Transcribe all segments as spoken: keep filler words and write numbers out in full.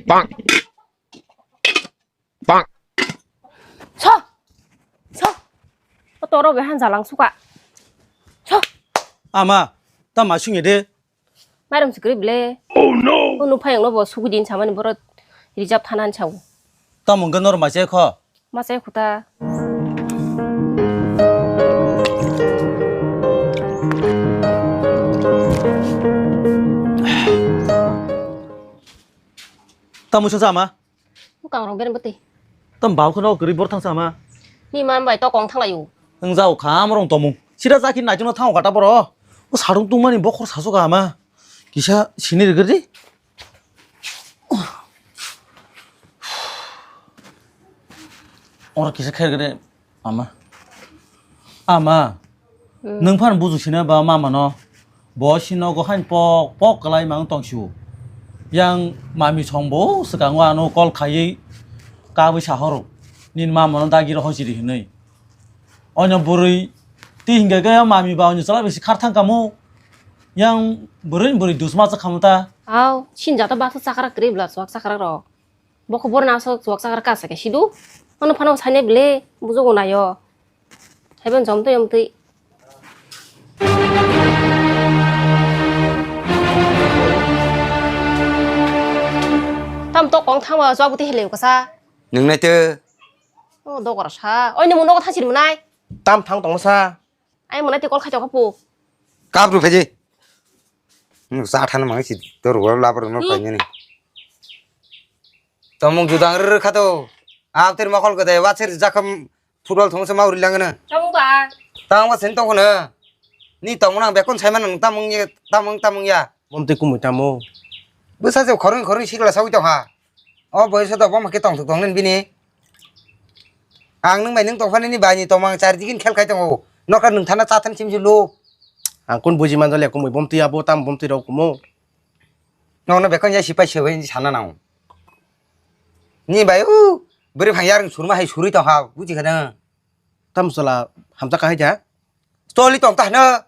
Bang. Bang. So. So. O toro be han jalang suka. So. Ama, ta ma sungye de. Mairum sikri ble. Oh no. O nuphai ang no bo sugudin samani boro rijab thanan chau. Ta mungga nor ma se kho. Ma se khuta. Tamo sa sama? Bukang rong ben bete. Tam bau khno gri bor thang sama? Ni man bai to kong thang layu. Ang jao kham rong tomung. Sira jaki nai jeno thang kata boro. O sarung tungmani bokhor sasu ga ma. Kisa sini rigri. Ora kisa khair gre. Ama. Ama. Hmm. Nwng phano buju sina ba mama no. Bo sino go hain pok pok kalai mang tong siu. Yang mami song bo swkang o ano call khaiwi kabwi sahoro. Nin mama no dagi ro hojiri hinwi. Onyo bwrwi ti hinga ga mami ba onyo chala bisi khar thang kamo. Yang bwrwi bwrwi dusma cha khamu ta. Au, sinja to baksa chakra kri bla swak chakra ro. Bokho borna aswk chuwak chakra kasa khe sidu. Ano phano saine bile bujogo nayo. Haiban jom twi om twi. Tam to kong thangma chuwak bwtwi heleu kasa. Nung nai te. O dogor sa. Oi nung nogo thasir mwnai. Tam thang tong sa. Ai mwnai te kol khai tong kha pu. Kap ru phaji. Nung sa thana mangi si to ru labar no Hmm. painani. Tomung judang rwrwkha to. Abtir mokol gede watsir jakham football thongse mauri langana. Tamung ba. Tamung ba sen tongkhono. Ni tomung nang bekon saiman nang tamung ye tamung tamung ya. Bomtwi kumui tamo. Bwsa se khorwi khorwi sikla sawi tongkha. O boyos to boma khe tongthok tonglen bini. Ang nung bai nung tongphani ni bai ni tomung chari digin khel khai tongo. Nokha nung thana chathan simsi lo. Ang kun buji manjale kumui bomtwi abo tam bomtwi rok kumo. Nono bekon ya sipai sebai sana nang. Ni bai u bwrwi phang yarwng surma hai surwi tong ha, buji kha na? Tam sala hamjak ka hai ja? Stoli tong ta hano.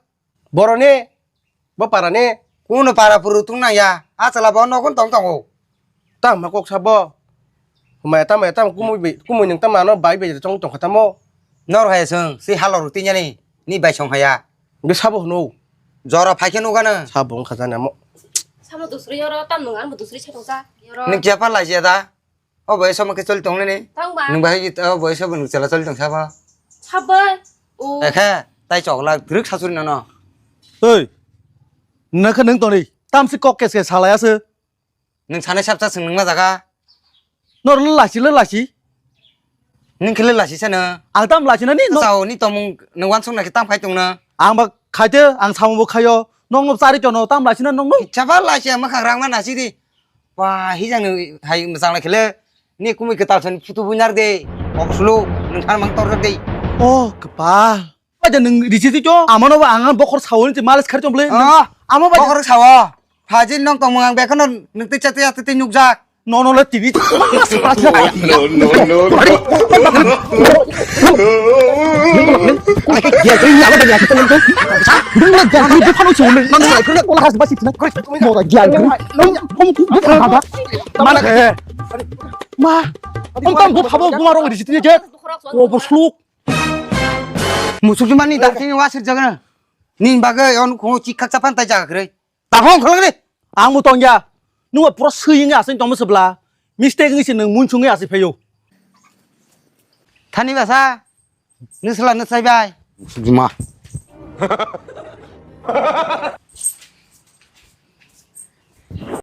Boroni, bo parani. Kuno para puru tung nang ya? A chala bo nogon tong tongo. Tam ma kok sabo. Humaya tam ya tam kumui bi, kumui nung tam ano bai bai tong tong kha tamo. Nor hai sung, si halor tin yani, ni bai song haya. Be sabo hno. Jora phai khe nugana. Sabo wngkha jani amo. Samo dusri yoro, tam nung ano dusri se tongsa yoro. Nung kiya pa lai siya da? O boyes mo khe choli tong nini. Tong ba. Nung bahai o boyes bo nung chala choli tong sabo. Sabo. O. Ekhe, tai chokla drik sasuri nono. Oi. Nang khe nung toni. Tam si kok kes kes salaya se. Nung sanai sapsa swng nungma jaga. Nor le lasi le lasi. Nung khe le lasi sano. Ang tam lasi nani no. Sao ni tomung nung wansuk na khe tam khai tong na. Ang ba khaite ang samung bo khayo. Nong no chari chono tam lasi na nong no. Chaba lasi ang makhang rang ma nasi di. Ba hijang ni hai machang lai khele. Ni kumui kwtal san phutu buinar de. Kok sulu nung than mang tor de. Oh, kepal. Baja nung risi ti cho. Amano ba ang bokhor sawo ni malis khar chomble. Ah, amo baja bokhor sawo. Phajil nong tongmung ang bekhano nung tei chatwi atwi tei nukjak. Nono le T V. No, no, no, no. Mana khe? Ma, ang tang bo phabo buma rong risi ti je. Ko bo sluk. Musuk jumani dar tini wasir jagana. Nin bagwi on khungo chikkhak chapan tai jaga kwrwi. Taphang khulak di. Ang bo tongya. Nungba pura swi wngwi aswk tongma se bwla. Mistake wngwi se nwng munsungwi aswk phaio. Thani basa. Nwsla nwsai bai. Musuk juma.